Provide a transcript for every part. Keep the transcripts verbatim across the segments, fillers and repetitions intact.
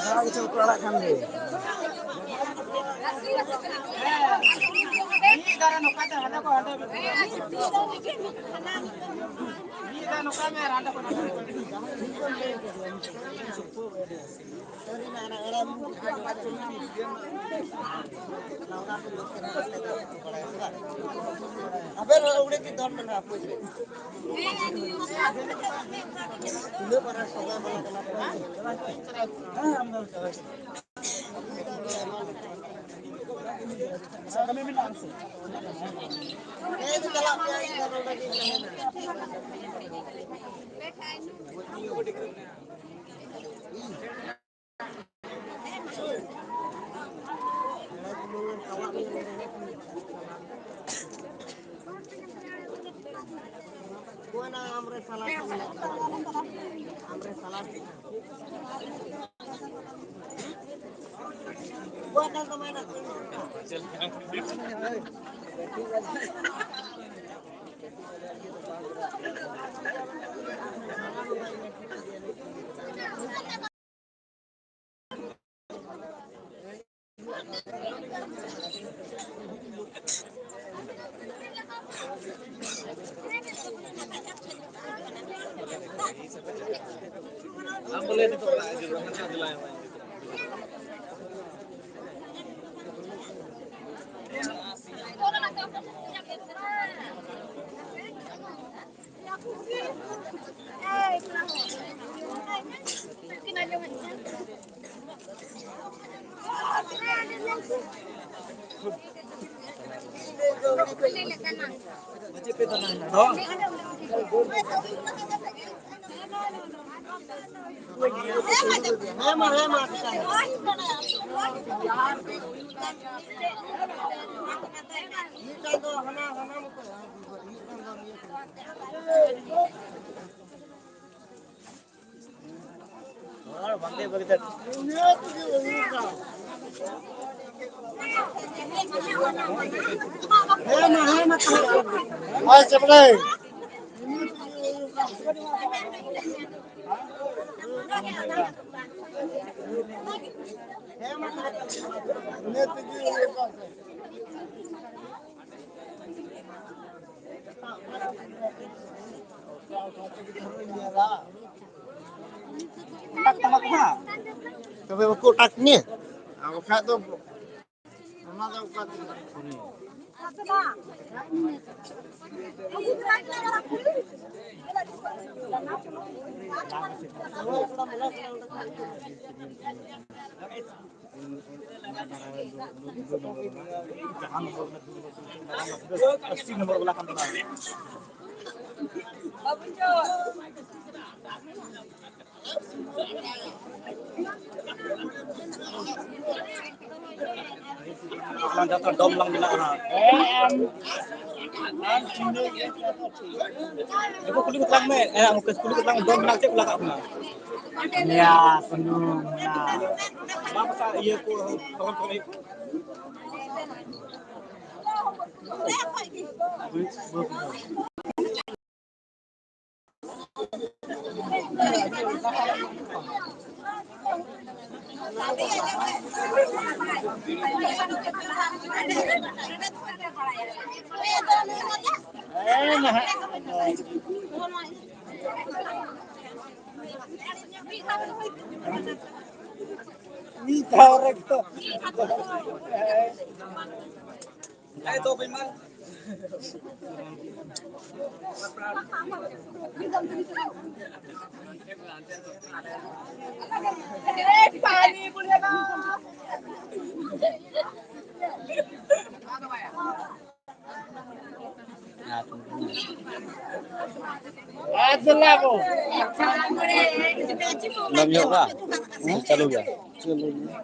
ᱡᱟᱦᱟᱸ ᱠᱤᱪᱷᱩ ᱠᱚ ᱟᱲᱟᱜ ᱠᱟᱱ ᱜᱮ᱾ ᱢᱤᱫ ᱫᱷᱟᱨᱮ ᱱᱚᱝᱠᱟ ᱛᱮ ᱦᱟᱸᱰᱮ ᱠᱷᱚᱱ ᱦᱟᱸᱰᱮ ᱢᱤᱫ ᱫᱷᱟᱣ ᱱᱚᱝᱠᱟ ᱢᱮ ᱟᱨ ᱦᱟᱸᱰᱮ ᱠᱷᱚᱱ ᱦᱟᱸᱰᱮ᱾ ᱟᱵᱮᱱ ᱚᱸᱰᱮ ᱜᱮ ᱫᱚᱱ ᱵᱮᱱ ᱦᱟᱸᱜ, ᱯᱩᱡ ᱨᱮ᱾ ᱛᱤᱱᱟᱹᱜ ᱢᱟᱨᱟᱝ ᱥᱚᱵᱷᱟ ᱵᱚᱞᱚ ᱠᱟᱱᱟ᱾ ᱦᱮᱸ, ᱪᱟᱞᱟᱜ ᱜᱮᱭᱟ, ᱤᱧ ᱫᱚ ᱱᱚᱰᱮ ᱜᱤᱧ ᱛᱟᱦᱮᱱᱟ᱾ ᱛᱚᱵᱮ ᱵᱟᱠᱚ ᱚᱴᱟᱜ ᱛᱤᱧᱟᱹ? ᱟᱨ ᱵᱟᱠᱷᱟᱡ ᱫᱚ ᱚᱱᱟ ᱫᱚ ᱚᱠᱟ ᱡᱚᱛᱚ ᱰᱚᱢ ᱞᱟᱝ ᱢᱮᱱᱟᱜᱼᱟ ᱦᱟᱸᱜ᱾ ᱫᱤᱠᱩ ᱠᱩᱞᱤ ᱠᱚ ᱛᱟᱞᱟᱝ ᱢᱮ, ᱦᱮᱸ, ᱩᱱᱠᱩ ᱠᱩᱞᱤ ᱠᱚ ᱛᱟᱞᱟᱝ ᱢᱮ, ᱰᱚᱢ ᱨᱮᱱᱟᱜ ᱪᱮᱫ ᱠᱚ ᱞᱟᱜᱟᱜ ᱠᱟᱱᱟ? ᱤᱭᱟᱹ, ᱥᱩᱱᱩᱢ, ᱚᱱᱟ᱾ ᱵᱟᱝ, ᱚᱱᱠᱟ ᱤᱭᱟᱹ ᱠᱚ, ᱛᱚᱨᱚᱞ ᱠᱚ᱾ ᱢᱤᱫ ᱫᱷᱟᱣ ᱨᱮ ᱛᱚ᱾ ᱦᱮᱸ, ᱛᱚ ᱵᱮᱢᱟᱨ᱾ ᱵᱟᱢ ᱧᱚᱜ ᱠᱟᱜᱼᱟ? ᱦᱮᱸ, ᱪᱟᱹᱞᱩ ᱜᱮᱭᱟ᱾ ᱪᱟᱹᱞᱩ ᱜᱮᱭᱟ᱾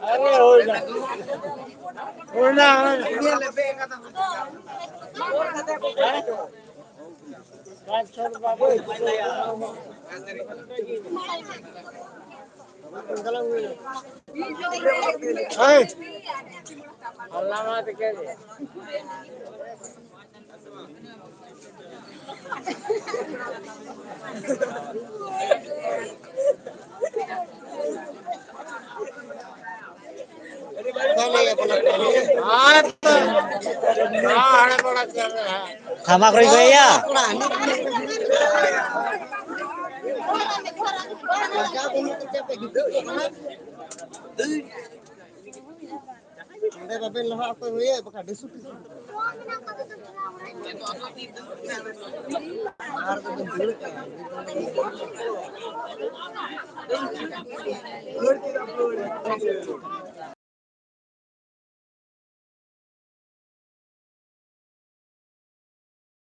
ᱟᱨᱮ ᱦᱩᱭᱱᱟ᱾ ᱦᱩᱭᱱᱟ, ᱦᱩᱭᱱᱟ᱾ ᱦᱮᱸ? ᱯᱟᱸᱪ ᱪᱷᱚ ᱵᱟᱵᱟ᱾ ᱦᱮᱸ᱾ ᱟᱞᱞᱟ ᱢᱟ ᱫᱤᱠᱷᱮ ᱫᱮ᱾ ᱴᱟᱢᱟᱠ ᱨᱩᱭ ᱠᱚ ᱮᱭᱟ᱾ ᱚᱸᱰᱮ ᱵᱟᱵᱮᱱ ᱞᱟᱦᱟ ᱚᱠᱚᱭ ᱦᱩᱭᱩᱜ ᱵᱟᱠᱷᱟᱱ ᱰᱤᱥᱩ ᱴᱤᱥᱩ᱾ ᱟᱨ ᱫᱚᱵᱮᱱ ᱫᱟᱹᱲ ᱠᱟᱜᱼᱟ᱾